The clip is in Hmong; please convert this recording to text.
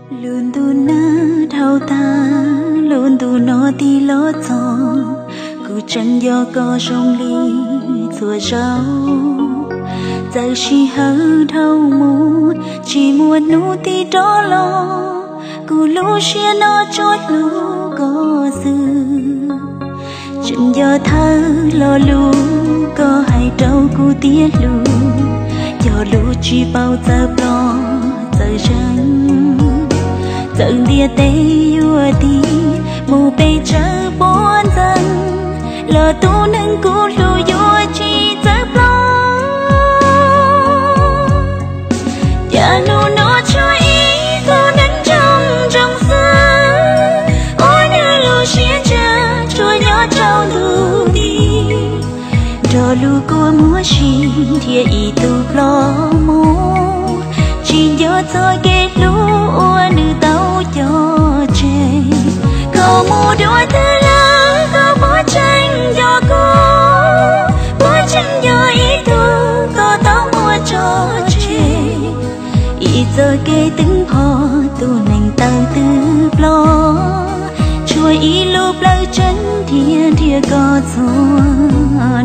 Lub ntuj nag dhau tag, lub ntuj no tig los txog, kuv tseem nco koj zoo li txhua zaus. Txawm sij hawm dhau mus, tsis muaj hnub tig rov los, kuv lub siab no tsuas hlub koj xwb. Tseem nco thawj lo lus koj hais rau kuv tias hlub, cog lus tsis paub txawv plob txawv zeeg. Txawm ntiaj teb yuav tig mus pes tsawg puav ntxeev, los tus neeg kuv hlub yuav tsis txawv plob. Cas hnub no tshuav ib tug neeg ntsoog ntsoog xwb, ua nws lub siab ntshav tsuas nyob rau ntuj tid. Nrog lub kua muag si nrhiav ib tug ploj mus, tsis nco txoj kev hlub uas nws tau cog tseg. Koj mus dua twg lawm, koj puas tseem nco kuv? Puas tseem nco ib tug koj tau muab tso tseg? Ib txoj kev twb npho, tus neeg tawm twb ploj, tshuav ib lub plawv tseeb thiab nrhiav koj txhua